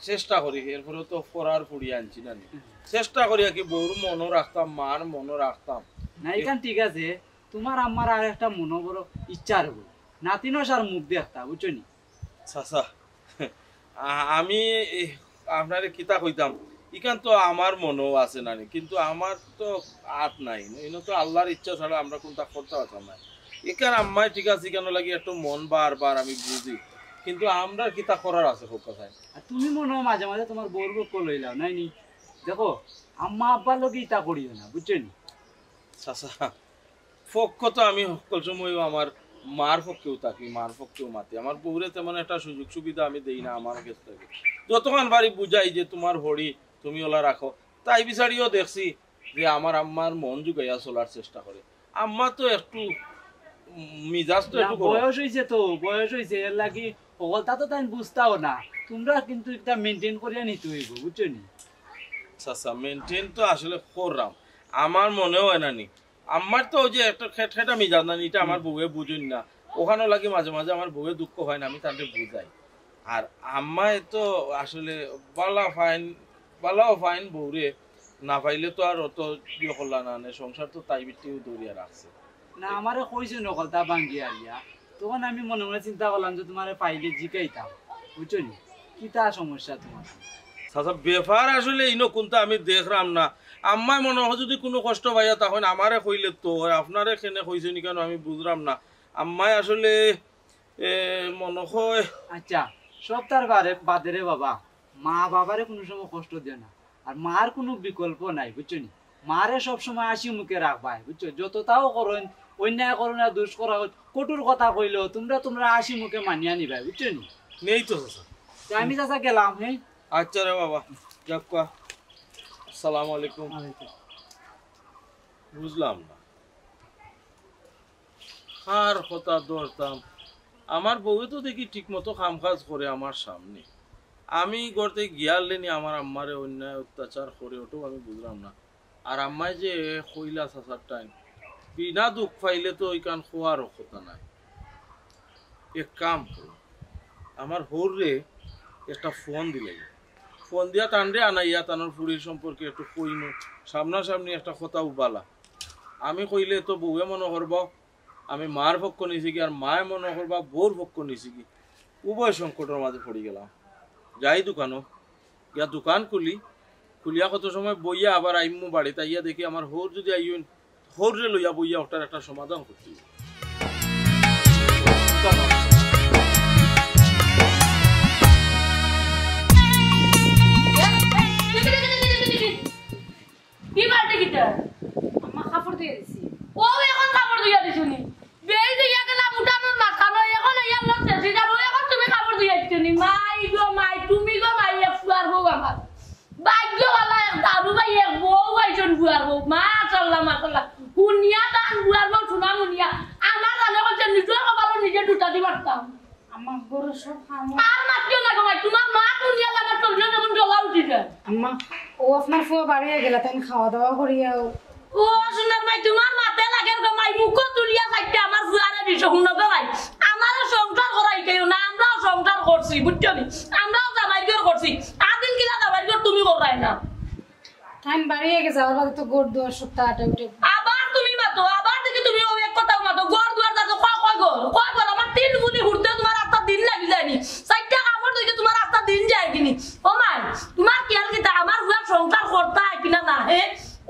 চেষ্টা করি, এরপরেও তো করার পুড়িয়া আনছি না নি। চেষ্টা করি আর কি, বউর মনো রাখতাম, মার মনো রাখতাম। না, ইখান ঠিক আছে, তুমার আম্মার আর একটা মনো বড় ইচ্ছা রইবো, নাতিনর সার মুখ দেখতা, বুঝছো নি? চাচা, আ-, আমি এ, আপনারে কিতা কইতাম, ইখান তো আমার মনো আছে না নি, কিন্তু আমার তো আত নাই, ইনো তো আল্লার ইচ্ছা ছাড়া আমরা কুনতা করতা পারতাম না। ইখান আম্মায় ঠিক আছে, ইখান লাগি একটু মন বার বার আমি বুঝি, কিন্তু আমরার কিতা করার আছে, কউক্কা চাই। আর তুমি মনো অয় মাঝে মাঝে তুমার বউর পক্ষ লইলাও, নায় নি? দেখো, আম্মা আব্বার লগে ইতা করিও না, বুঝছো নি? চাচা, পক্ষ তো আমি হকল সময়ও আমার মার পক্ষেও থাকি, মার পক্ষেও মাতি। আমার বউরে তেমন একটা সুযোগ সুবিধা আমি দেই না আমার গেছ থাকি। যতখান পারি বুঝাই যে তুমার হরি, তুমি অলা রাখো। তাই বিচারিও দেখছি যে আমার আম্মার মন জুগাইয়া চলার চেষ্টা করে। আম্মা তো একটু, উম, মিজাজ তো না, একটু গরম। বয়স অইছে তো, বয়স অইছে, এর লাগি হকলতা তো তাইন বুঝতাও না। তুমরা কিন্তু ইটা maintain করিয়া নিতে অইবো, বুঝছো নি? চাচা, maintain তো আসলে কররাম, আমার মনে অয় না নি। আমার তো ওই যে একটা খেটখেটা মিজাজ না নি, ইটা আমার বউয়ে বুঝইন না। অখানর লাগি মাঝে মাঝে আমার বউয়ে দুঃখ পাইন, আমি তানরে বুঝাই। আর আম্মায় তো আসলে বালা পাইন, বালাও পাইন বউরে, না পাইলে তো আর অত ইয়ে করলা না নে, সংসার তো তাই বিটিও ধরিয়া রাখছে। না, আমারে কইছইন হকলতা ভাঙ্গিয়া আরিয়া। তখন আমি মনে মনে চিন্তা করলাম যে তুমারে পাইলে জিকাইতাম, বুঝছো নি, কিতা সমস্যা তুমার? চাচা, ব্যাপার আসলে ইনো কুনতা আমি দেখরাম না। আম্মায় মনে অয় যদি কুনু কষ্ট পাইয়া তখন আমারে কইলে তো অয়, আপনারে কেনে কইছইন কেনে আমি বুঝরাম না। আম্মায় আসলে, এ, মনে অয় আচ্ছা, সব তার বারে বাদে রে বাবা, মা বাবারে কুনু সময় কষ্ট দিও না। আর মার কুনু বিকল্প নাই, বুঝছো নি? মারে সবসময় হাসি মুখে রাখবায়, বুঝছো? যততাও করইন, অন্যায় করইন আর দুষ করা অইন, কটুর কথা কইলেও তুমরা তুমরা হাসি মুখে মানিয়া নিবায়, বুঝছো নি? নেই তো চাচা। তে আমি চাচা গেলাম, হ্যাঁ? আচ্ছা রে বাবা, যাউক্কা। আসসালামু আলাইকুম। বুঝলাম না। কার কথা ধরতাম? আমার বউয়ে তো দেখি ঠিকমতো কাম কাজ করে আমার সামনে। আমি ঘরতে গিয়ার লেনি আমার আম্মারে অন্যায় অত্যাচার করে, ওটাও আমি বুঝলাম না। আর আম্মায় যে কইলা চাচার টাইম, বিনা দুখ পাইলে তো ওইখান খোয়ারও কথা নাই। এক কাম করো, আমার হউররে একটা ফোন দিলাই, ফোন দিয়া তানরে আনাইয়া তানর ফুড়ির সম্পর্কে একটু কইমু, সামনাসামনি একটা কথা উবালা। আমি কইলে তো বউয়ে মনে করবো আমি মার পক্ষ নিছি কি, আর মায়ে মনে করবা বউর পক্ষ নিছি কি। উভয় সংকটর মাঝে পড়ি গেলাম। যাই দোকানো, গিয়া দোকান খুলি, খুলিয়া কত সময় বইয়া আবার আইমু বাড়িত, আইয়া দেখি আমার হউর যদি আইন, হউররে লইয়া বইয়া ওটার একটা সমাধান করতে অইবো। কি বালটি কিতা? আম্মা, কাপড় ধুইয়া দিছি। ও, এখন কাপড় ধুইয়া দিছো নি? বেই ধুইয়া গেলা উঠানোর মাথা নয়, এখন আইয়া লড়তে দিদার, ও এখন তুমি কাপড় ধুইয়া দিছো নি? মাই গো মাই, তুমি গো মাই, এক ফুয়ার বউ আমার। ভাগ্য ভালা এক দারু ভাই, এক বউ আইছন ফুয়ার বউ। মাশাআল্লাহ, মাশাআল্লাহ। হুনিয়া তান ফুয়ার বউ, হুনা হুনিয়া। আমার জানে কইছে নিজর কপালো নিজে দুটা দি মারতাম। আম্মা, ঘরর সব কাম। আর মাতিও না গো মাই, তুমার মা কোন গেল আমার শরীরে যেমন জ্বলা উঠি যায়। আম্মা, ও আপনার ফুয়া বাড়িয়ে গেলা, তাই খাওয়া দাওয়া করিয়াও। ও সোনার মাই, তুমার মাতে লাগের গো মাই, মুখ তুলিয়া চাইতে আমার ফুয়ারে দিছো, হুনো গো মাই। আমারও সংসার করাই কেউ না, আমরাও সংসার করছি, বুঝছো নি? আমরাও জামাই ঘর করছি, আদিন কিলা জামাই ঘর তুমি কররায় না। তাইন বাড়ি আগে যাওয়ার বাদে তো ঘর দুয়ার সব তাড়াতাড়ি উঠে। আবার তুমি মাতো, আবার দেখি তুমি ও এক কথাও মাতো, ঘর দুয়ার যাতো, কয়, কয় ঘর, কয় ঘর, আমার তিন গুলি হুরতে তুমার আস্তা দিন লাগি যায়নি, চাইরটা কাপড় ধুইতে তুমার আস্তা দিন যায় কিনি। ও মাই, তুমার খেয়াল কিতা, আমার ফুয়া সংসার করতা কিনা না, হে?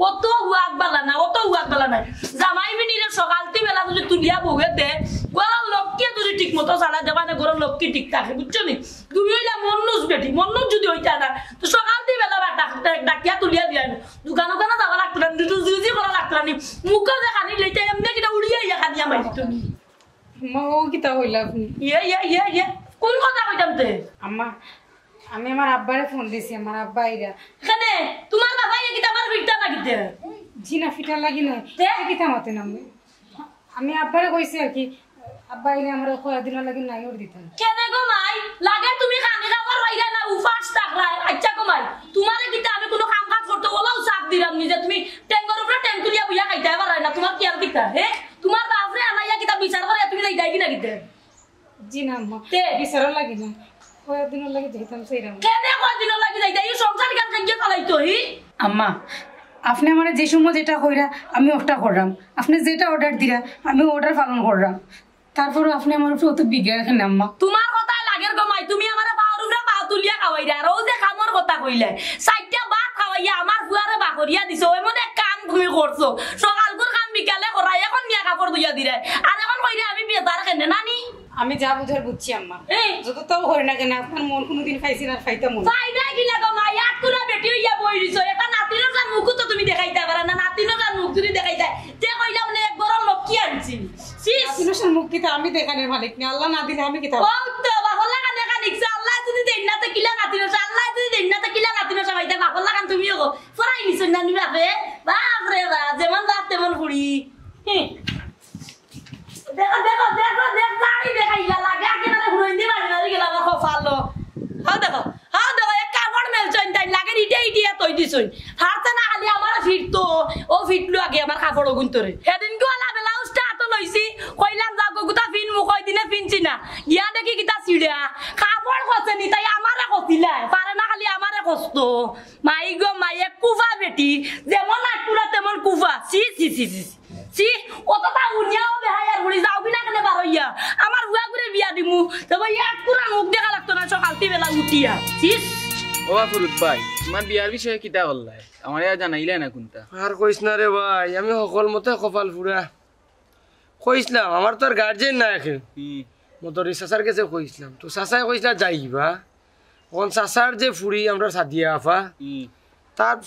অত হুয়াক বালা না, অত হুয়াক বালা নাই। জামাই বিনিরে সকালতি বেলা যদি তুলিয়া বউয়ে দে, ঘরর লক্ষ্মী যদি ঠিক মতো চালা দেবা না, ঘরর লক্ষ্মী ঠিক থাকে, বুঝছো নি? তুমি অইলা মন্নুষ বেটি, মন্নুষ যদি অইতা না, তো সকালতি বেলা বা ডাক-, ডাক-, ডাকিয়া তুলিয়া দিয়া আনো। দোকান ওখানে যাওয়া লাগতো না, রুজি রুজি করা লাগতো না নি। মুখে যে খানি লইতে এমনি কিনা উড়িয়া ইয়া খানি আমার তুমি। মা, ও কিতা কইলা আপনি? ইয়ে, ইয়ে, ইয়ে, ইয়ে। কোন কথা কইতাম তে? আম্মা, আমি আমার আব্বারে ফোন দিছি, আমার আব্বা আইরা। কেনে? তুমার বাবা ইয়ে কিতা আমার ফিরতা না কিতা? জি না, ফিটার লাগি না। তে? এ কিতা মাতে না আমি? আমি আব্বারে কইছি আর কি, আব্বা আইলে আমার কয়দিনর লাগি নাইওর দিতাম। কেনে গো মাই? লাগে তুমি খানি খাবার পাইরা না, উপাস থাকরায়। আচ্ছা গো মাই, তুমারে কিতা আমি কুনু কাম কাজ করতে ওলাও চাপ দিলাম নি যে তুমি টেঙ্গর উপরে টেং তুলিয়া বইয়া খাইতায় পাররায় না, তুমার খেয়াল কিতা, হে? তুমার বাপরে আনাইয়া কিতা বিচার করিয়া তুমি যাইতায় কি না কিতা? জি না আম্মা, তে? বিচারর লাগি না, কয়দিনর লাগি যাইতাম চাইরাম। কেনে কয়দিনর লাগি যাইতায়? ই সংসার ইখান কেঙ্গে ফালাইতো হি? আম্মা, আপনে আমারে যে সময় যেটা কইরা, আমি ওটা কররাম। আপনে যেটা অর্ডার দিরা, আমি অর্ডার পালন কররাম। তারপরও আপনে আমার উপরে অত বিগড়া কেনে আম্মা? তুমার কথায় লাগের গো মাই, তুমি আমারে পাওর উপরে পাও তুলিয়া খাওয়াইরায়, আর অউ যে কামর কথা কইলায়, চাইরটা ভাত খাওয়াইয়া আমার ফুয়ারে বাকরিয়া দিছো, এমন এক কাম তুমি করছো। সকালকুর কাম বিকালে করায়, এখন নিয়া কাপড় ধুইয়া দিরায়, আর এখন কইরায় আমি বেজার কেনে নানি? আমি যা বুঝার বুঝছি আম্মা। এই। যত তাও করি না কেনে, আপনার মন কোনোদিন পাইছি না, পাইতাম না। পাই না কিলা গো মাই, আটকুরা বেটি অইয়া বই রইছো। এটা নাতিনর জান মুখও তো তুমি দেখাইতা পাররায় না, নাতিনর জান মুখ যদি দেখাইতায়, তে কইলাম না এক ঘরর লক্ষ্মী আনছি। ছিস। নাতিনর জান মুখ কিতা আমি দেখানির মালিক নি, আল্লায় না দিলে আমি কিতা? ও তো বাফর লাখান দেখা নিকছে, আল্লায় যদি দেইন না তে কিলা নাতিনর জান, আল্লায় যদি দেইন না তে কিলা নাতিনর জান, ইতা বাফর লাখান তুমিও গো। ফরাই নিছইন না নি বাফে? বাফরে বাফ, যেমন বাফ তেমন ফুড়ি। হুম। দেখো, দেখো, দেখো, দেখ, জানি দেখাইলা লাগে, একেবারে হুরইন্দি বাড়ি বাড়ি গেলা আমার কপালো। হাও দেখো, হাও দেখো, এক কাপড় মেলছইন তাইন, লাগে ইটা ইটিয়া তৈ দিছইন। হারতে না খালি আমারে ফিরতো, ও ফিরলো আগে আমার কাপড় অগুইন্তরে। হেদিনকু ওলা ব্লাউজটা আতো লইছি, কইলাম যাও গো, গুতা ফিনমু, কয়দিনে ফিনছি না। গিয়া দেখি কিতা ছিড়া। কাপড় খসে নি, তাই আমারে খসিলায়। পারে না খালি আমারে খসতো। মাই গো মাই, এক কুফা বেটি, যেমন আটকুরা তেমন কুফা। ছি, ছি, ছি, ছি, ছি। ছি, অততা হুনিয়াও বেহায়ার হুড়ি যাওগি না কেনে বারইয়া? আমার ইয়া, চিস। ও আফরুদ ভাই, তুমার বিয়ার বিষয়ে কিতা করলায়? আমারে আর জানাইলায় না কুনতা। আর কইস না রে ভাই, আমি হকল মতে কপাল পুড়া। কইছলাম, আমার তো আর গার্জিয়ান নাই কেউ। হুম। মদরি চাচার গেছে কইছলাম, তো চাচায় কইছলা যাইবা। অখন চাচার যে ফুড়ি, আমরার সাদিয়া আফা, হুম। তার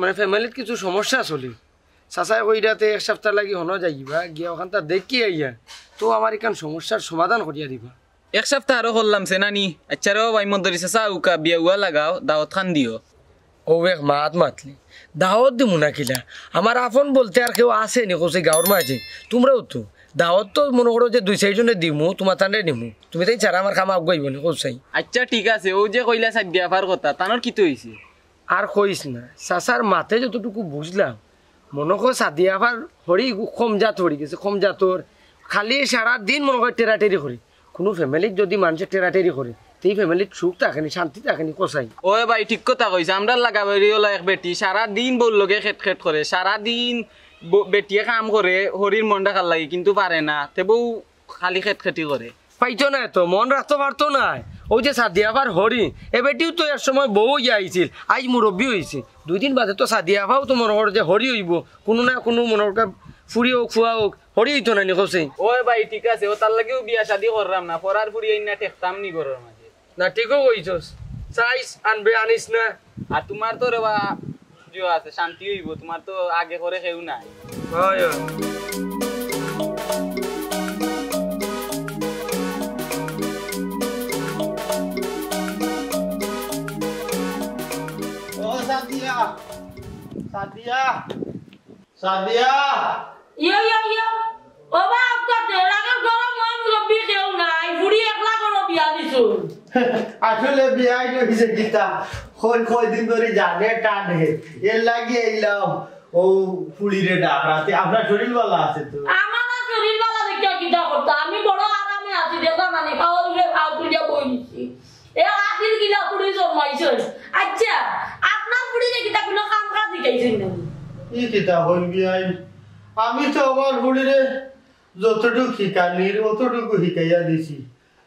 মানে ফ্যামিলিত কিছু সমস্যা চলি। চাচায় কইরা তে এক সাপ্তা লাগি হনো যাইবা, গিয়া অখানতা দেখি আইয়া, তো আমার ইখান সমস্যার সমাধান করিয়া দিবা। এক সাপ্তা আরো করলাম সে নানি। আইচ্ছা রে ভাই, মদরি চাচা আউক্কা, বিয়া উয়া লাগাও, দাওয়াত খান দিও। অউ এক মাত মাতলি, দাওয়াত দিমু না কিলা? আমার আফন বলতে আর কেউ আছে নি কওছে গাউর মাঝে? তুমরাউ তো। দাওয়াত তো মনো করো যে দুই চাইর জনরে দিমু, তুমার তানরে নিমু। তুমি তাইন ছাড়া আমার কাম আগুয়াইবো নি কওছাইন? আইচ্ছা ঠিক আছে, অউ যে কইলা সাদিয়া আফার কথা, তানর কিতা অইছে? আর কইস না, চাচার মাতে যতটুকু বুঝলাম, মনো কর সাদিয়া আফার হড়ি কম জাত হড়ি গেছে, কম জাতর। খালি সারা দিন মনো কর টেরাটেরি করে। কুনু ফ্যামিলিত যুদি মানষে টেরাটেরি করে, তে ই ফ্যামিলিত সুখ থাকে নি, শান্তি থাকে নি, কওছাইন? ওই ভাই, ঠিক কথা কইছে। আমরার লাগা বাড়ি অলা এক বেটি সারা দিন বউর লগে খেটখেট করে, সারা দিন ব-, বেটিয়ে কাম করে হড়ির মন রাখার লাগি, কিন্তু পারে না। তে বউ খালি খেটখেটি করে। পাইতো নায় তো, মন রাখতো পারতো নায়। অউ যে সাদিয়া আফার হড়ি, এ বেটিও তো এক সময় বউ অইয়া আইছিল, আইজ মুরব্বি অইছে। দুই দিন বাদে তো সাদিয়া আফাও তো মনো কর যে হড়ি অইবো, কুনু না কুনু মনো কর ফুড়ি অউক, ফুয়া অউক, হড়ি অইতো নায় নি কওছাইন? ওই ভাই, ঠিক আছে, অউ তার লাগিউ বিয়া শাদি কররাম না, পরার ফুড়ি আইন্না ঠেকতাম নি ঘরর মাঝে। না, ঠিকউ কইছস, চাইস আনবে, আনিস না। আর তুমার তো রে বা, জো আছে, শান্তি অইবো, তুমার তো আগে করে কেউ নাই। হয়, হয়। ও সাদিয়া, সাদিয়া, সাদিয়া। ইয়ো, ইয়ো, ইয়ো। ও বা, আফতা তে, রাগের গরম অয়, মুরব্বি কেউ নাই, ফুড়ি একলা ঘরো বিয়া দিছইন। আসলে বিয়াই অইছে কিতা, কই কয়দিন ধরি জানে টানে, এর লাগি আইলাম। অউ ফুড়িরে ডাকরাম। তে আপনার শরীর ভালা আছে তো? আমার আর শরীর ভালা দেখিয়া কিতা করতা, আমি বড় আরামে আছি, দেখো না নি, খাওয়া উঠে খাও তুলিয়া বই নিছি। এ আদিল গিলা ফুড়ি জন্মাইছইন। আইচ্ছা, আপনার ফুড়িরে কিতা কুনু কাম কাজ শিখাইছইন না? ই কিতা কইন বিয়াই? আমি তো আমার ফুড়িরে যতটুক শিখানির অতটুকু শিখাইয়া দিছি।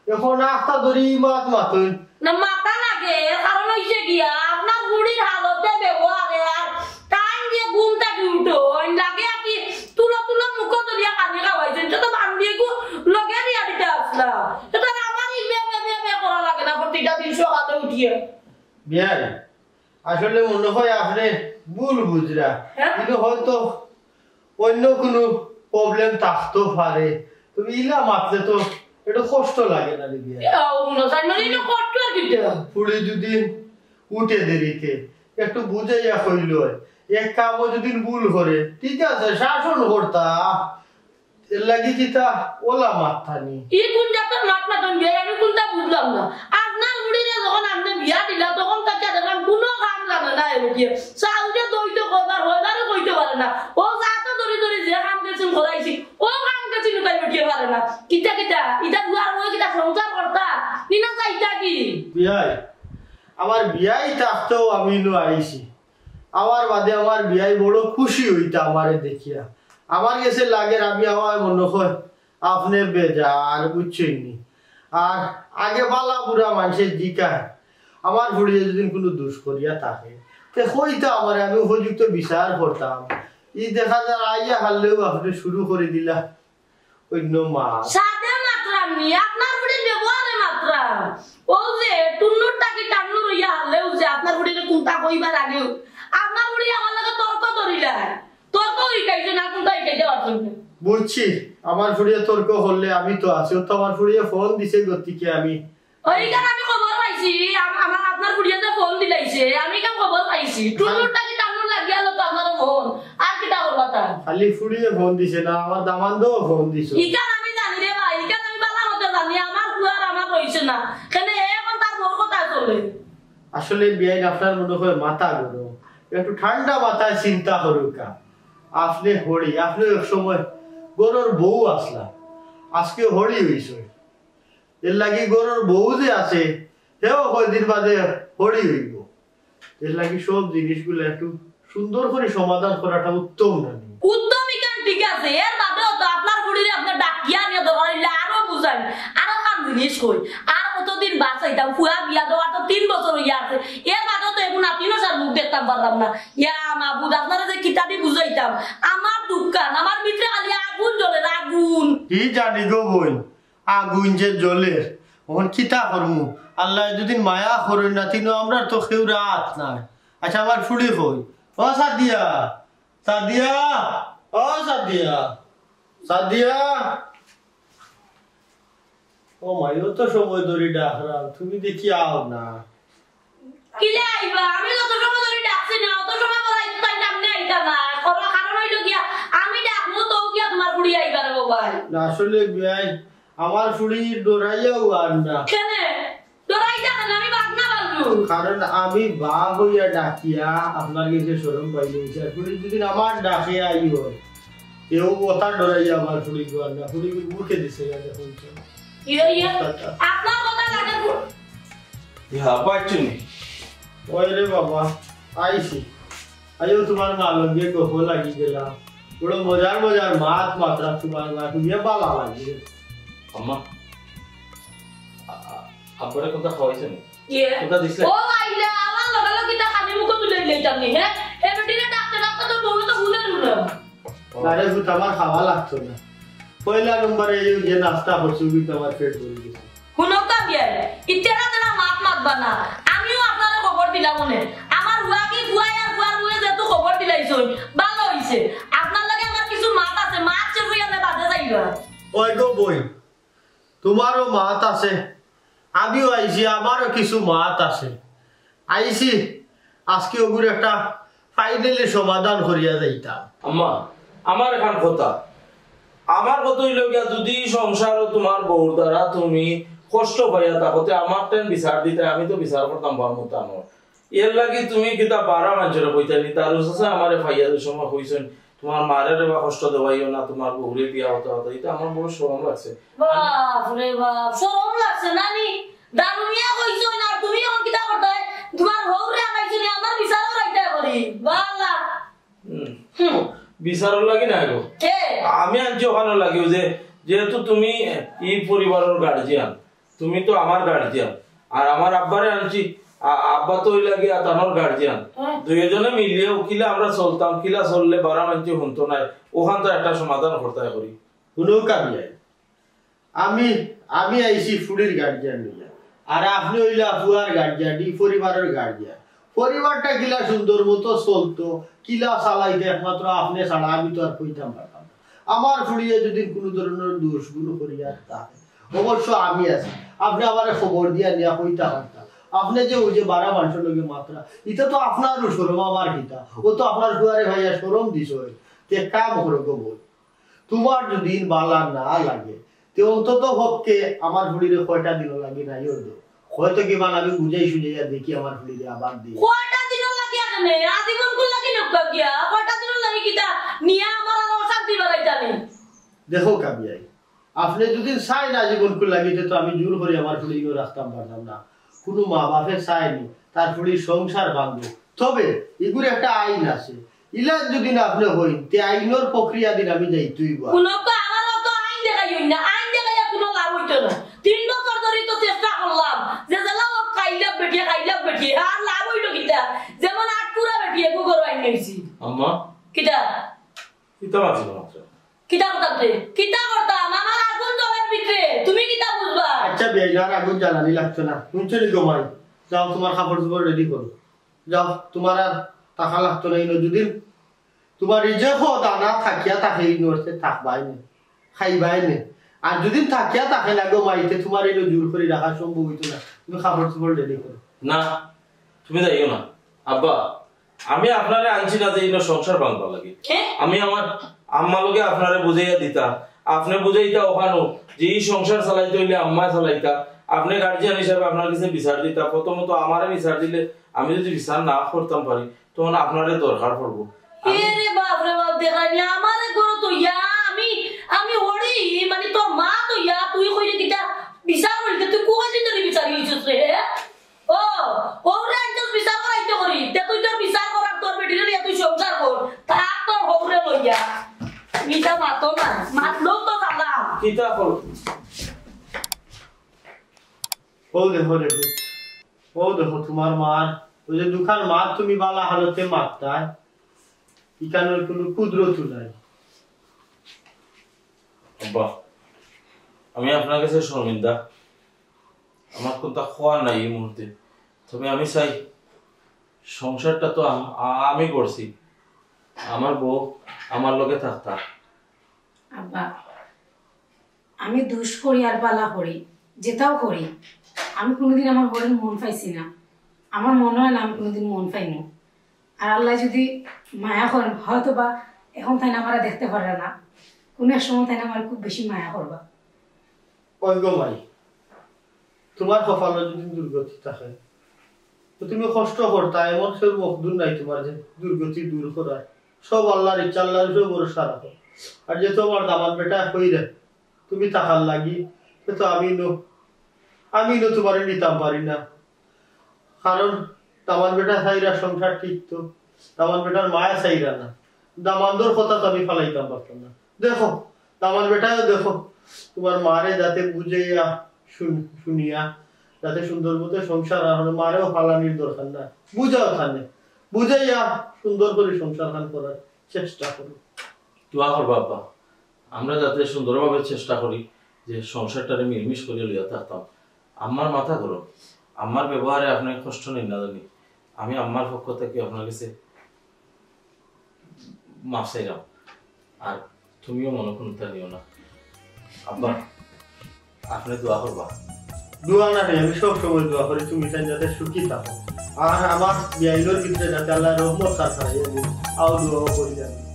অখন আস্তা ধরি ই মাত মাতইন। না, মাতা লাগে, এর কারণ অইছে গিয়া, আপনার ফুড়ির হালতে ব্যবহারে আর তাইন যে ঘুম থাকি উঠইন, লাগে আর কি তুলো তুলো মুখো ধরিয়া কানি খাওয়াইছইন, যত বান্দিগু লগে দিয়া দিতা আছলা। যত আমার ই বে বে বে বে করা লাগে না, প্রতিটা দিন সকালে উঠিয়া। বিয়াই, আসলে মনো কয় আপনে ভুল বুঝরা, হ্যাঁ? কিন্তু হয়তো অইন্য কুনু problem থাকতো পারে। তুমি ইলা মাতলে তো একটু কষ্ট লাগে না রে বিয়াই? ইয়া, ও মনো চায় না, ইনো কষ্ট আর কিতা? ফুড়ি যুদি উঠে দেরিতে, একটু বুঝাইয়া কইল হয়। এক কামো যুদি ভুল করে, ঠিক আছে, শাসন করতা। এর লাগি কিতা অলা মাততা নি? ই কুন জাতর মাত মাতইন বিয়াই, আমি কুনটা বুঝলাম না। আপনার ফুড়িরে যখন আপনে বিয়া দিলা, তখন তাকে দেখলাম কুনু কাম জানে না এর কি। চাউল যে দইতো কয়বার, কয়বারও কইতো পারে না। ও যা তো ধরি ধরি যে কাম গেছইন করাইছি, ও কাম গেছইন উঠাই উঠিয়ে পারে না। কিতা কিতা? ইটা দুয়ার বই কিতা সংসার করতা? নি না যাইতা কি? বিয়াই, আমার বিয়াই থাকতেও আমি ইনো আইছি। আমার বাদে আমার বিয়াই বড় খুশি অইতা আমারে দেখিয়া। আমার গেছে লাগের আমি আমার মনো কয় আপনে বেজার, বুঝছইন নি? আর আগে বালা বুরা মানষে জিকায়, আমার ফুড়িয়ে যুদি কুনু দুষ করিয়া থাকে, তে কইতা আমারে, আমি উপযুক্ত বিচার করতাম। ই দেখা যার আইয়া হারলেউ আপনে শুরু করি দিলা অইন্য মাত। সাদে মাতরাম নি, আপনার ফুড়ির ব্যবহারে মাতরাম। ও যে টুন্নুর টাকি টান্নুর অইয়া হারলেউ যে আপনার ফুড়িরে কুনতা কইবার আগেউ আপনার ফুড়ি আমার লগে তর্ক ধরিলা। তর্ক হিকাইছে না, কুনতা হিকাইতে পারছইন না। বুঝছি, আমার ফুড়িয়ে তর্ক করলে আমি তো আছি, ও তো আমার ফুড়িয়ে ফোন দিছে গতিকে আমি ওইখান আমি খবর পাইছি, আম-, আমার, আপনার ফুড়িয়ে যে ফোন দিলাইছে, আমি ইখান খবর পাইছি। টুন্নুর টাকি টান্নুর লাগিয়া আলো তো আপনারও ফোন। আর কিতা করবা তা? খালি ফুড়িয়ে ফোন দিছে না, আমার দামান্দও ফোন দিছে। ইখান আমি জানি রে ভাই, ইখান আমি ভালা মতো জানি। আমার ফুয়ার আমার রইছে না। কেনে এ অখন তার বউর কথা চলে। আসলে বিয়াইন আপনার মনো কয় মাথা গরম, একটু ঠান্ডা মাথায় চিন্তা করুক্কা। আপনে হড়ি, আপনে এক সময় ঘরর বউ আছলা, আজকে হড়ি অইছইন। এর লাগি ঘরর বউ যে আছে, হেও কয়দিন বাদে হড়ি অইবো। এর লাগি সব জিনিসগুলা একটু সুন্দর করি সমাধান করাটা উত্তম না নি? উত্তম ইখান ঠিক আছে, এর বাদেও তো আপনার ফুড়িরে আপনে ডাকিয়া আনিয়া দরকার অইলে আরো বুঝাইন, আরো খান জিনিস কই, আর কতদিন বাঁচে দিতাম, ফুয়া বিয়া দেওয়ার তো তিন বছর অইয়া আছে, এর বাদেও তো এগু নাতিন অসার মুখ দেখতাম পারলাম না। ইয়া মাবুদ, আপনারে যে কিতাদি বুঝাইতাম, আমার দুঃখ, আমার ভিতরে খালি আগুন জ্বলের, আগুন। কি জানি গো বইন, আগুন যে জ্বলের, অখন কিতা করমু? আল্লায় যুদি মায়া করইন না, তিনো আমরার তো কেউর আত নাই। আচ্ছা, আমার ফুড়ি কই? ও সাদিয়া, সাদিয়া, ও সাদিয়া, সাদিয়া। ও মাই, অত সময় ধরি ডাকরাম, তুমি দেখি আও না। কিলা আইবা? আমি অত সময় ধরি ডাকছি না, অত সময় পরে আইতো তাই সামনে আইতা না। কারণ, কারণ অইলো গিয়া, আমি ডাকমু তো গিয়া তুমার ফুড়ি আইবা রে বাবা। না, আসলে বিয়াই, আমার ফুড়ি ডরাইয়াও আর না। কেনে? ডরাইতা কেনে? আমি বাঘ না ভাল্লুক? কারণ আমি বাঘ অইয়া ডাকিয়া আপনার গেছে শরম পাইলে অইছে। আর ফুড়ি যুদি আমার ডাকে আই অয়, কেউ কথা ডরাইয়া আমার ফুড়ি গো আর না, ফুড়ি মুখে দিছে না, দেখুন তো। ইয়ে, ইয়ে, আপনার কথা লাগে ফু- ইয়া, পাইছো নি? ওই রে বাবা, আইছি। আইও, তুমার মা লগে গপ লাগি গেলাম। বড় মজার মজার মাত মাতরা তুমার মা, শুনিয়া বালা লাগে। আম্মা, আ-, আ-, আব্বারে কথা খাওয়াইছো নি? ইয়ে। কথা দিছিলে? ও আইলা, আমার লগে লগে তা কানে মুখো তুলে লইতাম নি, হ্যাঁ? এ বেটিরে ডাকতে ডাকতে তো বউয়ে তো হুনে হুনে। আরে ফুত, আমার খাওয়া লাগতো না। পয়লা নম্বরে এই যে নাস্তা করছি, ওই তো আমার পেট ভরে গেছে। হুনো তো বিয়াই, ইতারা তারা মাত মাতবা না। আমিও আপনারে খবর দিলাম মনে। আমার ফুয়া কি ফুয়াই আর ফুয়ার ফুয়ে যেহেতু খবর দিলাইছইন, ভালা অইছে। আপনার লগে আমার কিছু মাত আছে, মাত শেষ অইয়া না বাদে যাইবা। ওই গো বইন, তুমারও মাত আছে, আমিও আইছি, আমারও কিছু মাত আছে। আইছি, আজকে ওগুর একটা finally সমাধান করিয়া যাইতাম। আম্মা, আমার এখান কথা, আমার কথা অইলো গিয়া, যুদি সংসারও তুমার বউর দ্বারা তুমি কষ্ট পাইয়া থাকো, তে আমার টেন বিচার দিতে, আমি তো বিচার করতাম পারমু তা নয়। এর লাগি তুমি কিতা বারা মানষরে কইতায় নি, তার উচিত আমারে পাইয়া যে সময় কইছইন, তুমার মারে রে বা কষ্ট দেওয়াইও না, তুমার বউরে দিয়া হতা হতা, ইটা আমার বড় শরম লাগছে। বাপ রে বাপ, শরম লাগছে না নি? দারুমিয়া কইছো না, তুমি অখন কিতা করতায়? তুমার হউরে আনাইছো নি, আমার বিচারও রাইতা করি। বালা। হুম। হুম। বিচারর লাগি না গো। কে? আমি আনছি ওখানো লাগি, ওই যে, যেহেতু তুমি ই পরিবারর গার্জিয়ান, তুমি তো আমার গার্জিয়ান, আর আমার আব্বারে আনছি, আ-, আব্বা তো অইলা গিয়া তানর গার্জিয়ান। হুম। দুইজনে মিলিয়া কিলা আমরা চলতাম, কিলা চললে বারা মানষে হুনতো নায়, ওখান তো একটা সমাধান করতায় করি। হুনো কাবিয়াই, আমি, আমি আইছি ফুড়ির গার্জিয়ান অইয়া, আর আপনে অইলা ফুয়ার গার্জিয়ান, ই পরিবারর গার্জিয়ান। পরিবারটা কিলা সুন্দর মতো চলতো, কিলা চালাইতে একমাত্র আপনে ছাড়া আমি তো আর কইতাম পারতাম না। আমার ফুড়িয়ে যুদি কুনু ধরনর দোষ গুণ করিয়া থাকে, অবশ্য আমি আছি, আপনে আমারে খবর দিয়া নিয়া কইতা পারতা। আপনে যে ওই যে বারা মানষর লগে মাতরা, ইটা তো আপনারও শরম, আমার কিতা? ও তো আপনার ফুয়ারে পাইয়া শরম দিছে। তে কাম করো গো বইন, তুমার যুদি ইন বালা না লাগে, তে অন্তত পক্ষে আমার ফুড়িরে কয়টা দিনর লাগি নাইও দেও। হয়তো কিবা আমি বুঝাই সুঝাইয়া দেখি আমার ফুড়িরে আবার দিই। কয়টা দিনর লাগি এখানে? আজীবনকুর লাগি নেউক্কা গিয়া। কয়টা দিনর লাগি কিতা নিয়া আমার আরো অশান্তি বাড়াইতা নি? দেখো কাবিয়াই, আপনে যুদি চাইন আজীবনকুর লাগি, তে তো আমি জোর করি আমার ফুড়িরে রাখতাম পারতাম না। কুনু মা বাপে চায় নি তার ফুড়ির সংসার ভাঙবো। তবে ইগুর একটা আইন আছে, ইলা যুদি না আপনে কইন, তে আইনর প্রক্রিয়াদিন আমি যাইতাম অইবো। হুনো তো, আমারও তো আইন দেখাইও না, আইন দেখাইয়া কুনু লাভ অইতো না। তিন বছর ধরি তো চেষ্টা করলাম, যে যেলা অউক খাইলাম বেটিয়ে, খাইলাম বেটিয়ে, আর লাভ অইলো কিতা? যেমন আটকুরা বেটিয়ে গু ঘরো আইন নিছি। আম্মা। কিতা? কিতা মাতিল মাত্র? কিতা করতাম তে? কিতা করতাম? আমার আগুন জ্বলের ভিতরে, তুমি কিতা বুঝবা? আচ্ছা, বিয়াই, আর আগুন জ্বালানি লাগতো না। হুনছো নি গো মাই? যাও, তুমার কাপড় চোপড় ready করো। যাও, তুমার আর থাকা লাগতো না ইনো। যুদি তুমার এই যে হো দানা থাকিয়া থাকে, এই নড়তে থাকবাই নে, খাইবাই নে। আর যুদি থাকিয়া থাকে না গো মাই, তে তুমার এই জোর করি রাখা সম্ভব অইতো না। তুমি কাপড় চোপড় ready করো। না, তুমি যাইও না। আব্বা, আমি আপনারে আনছি না যে ইনো সংসার ভাঙবার লাগি। কে? আমি আমার আম্মা লগে আপনারে বুঝাইয়া দিতা, আপনে বুঝাইতা ওখানো যে ই সংসার চালাইতে অইলে আম্মায় চালাইতা। আপনে গার্জিয়ান হিসাবে আপনার কাছে বিচার দিতা। প্রথমত আমারে বিচার দিলে, আমি যুদি বিচার না করতাম পারি, তখন আপনারে দরকার পড়বো। আমি এ রে বাপ রে বাপ, দেখাই না আমারে ঘরো থইয়া, আমি, আমি হরি, মানে তোর মা থইয়া, তুই কইরে কিতা বিচার করিতে, তুই কুয়াশি ধরে বিচারি হইছস রে, হে? ও, ওরে আনছস বিচার করাইতে করি, তে তুই তোর বিচার করার তোর বেটিরে নিয়া তুই সংসার কর, থাক তোর হউরে লইয়া। মিছা মাতো না, মাতলেও তো জ্বালা। কিতা কর? ও দেখো, দেখো, ও দেখো, তোমার মার ওই যে দুখান মাত তুমি বালা হালতে মারতায়, ইখানর কুনু কুদরতও নাই। আব্বা, আমি আপনার কাছে শর্মিন্দা, আমার কুন্তা কওয়ার নাই এই মুহূর্তে। তবে আমি চাই, সংসারটা তো আম-, আ-, আমি করছি, আমার বউ আমার লগে থাকতা। আব্বা, আমি দুষ করি আর বালা করি, যেটাও করি, আমি কোনোদিন আমার বউর মন পাইছি না। আমার মনে হয় না আমি কোনোদিন মন পাইমু। আর আল্লাহ যদি মায়া করেন, হয়তো বা এখন তাইন আমারে দেখতে পাররা না, কোনো এক সময় তাইন আমারে খুব বেশি মায়া করবা। ওই গো মাই, তোমার কপালো যদি দুর্গতি থাকে, তো তুমি কষ্ট করতা, এমন কেউ মকদুর নাই তোমার যে দুর্গতি দূর করার। সব আল্লাহর ইচ্ছা, আল্লাহর উপরে ভরসা রাখো। আর যেহেতু আমার দামাদ বেটা কইরা তুমি থাকার লাগি, সে তো আমি নু, আমি নু তোমারে নিতাম পারি না। কারণ দামাদ বেটা চাইরা সংসার টিকতো, দামাদ বেটার মায়া চাইরা না, দামান্দর কথা তো আমি ফালাইতাম পারতাম না। দেখো, দামাদ বেটাও দেখো, তোমার মারে যাতে বুঝাইয়া শুন-, শুনিয়া যাতে সুন্দর মতো সংসার, আর মারেও ফালানির দরকার না, বুঝাও থানে, বুঝাইয়া সুন্দর করে সংসার খান করার চেষ্টা করো। দোয়া করবা আব্বা, আমরা যাতে সুন্দরভাবে চেষ্টা করি যে সংসারটারে মিলমিশ করিয়া লইয়া থাকতাম। আম্মার মাথা গরম, আম্মার ব্যবহারে আপনি কষ্ট নেই না জানি। আমি আম্মার পক্ষ থেকে আপনার কাছে মাফ চাইলাম, আর তুমিও মনে কুন্তা নিও না। আব্বা, আপনি দোয়া করবা। দোয়া না রে, আমি সব সময় দোয়া করি তুমি তাইন যাতে সুখী থাকো, আর আমার বিয়াইনর ভিতরে যাতে আল্লাহ রহমত তার ছাড়িয়ে দিন। আও দোয়াও করি যাবে।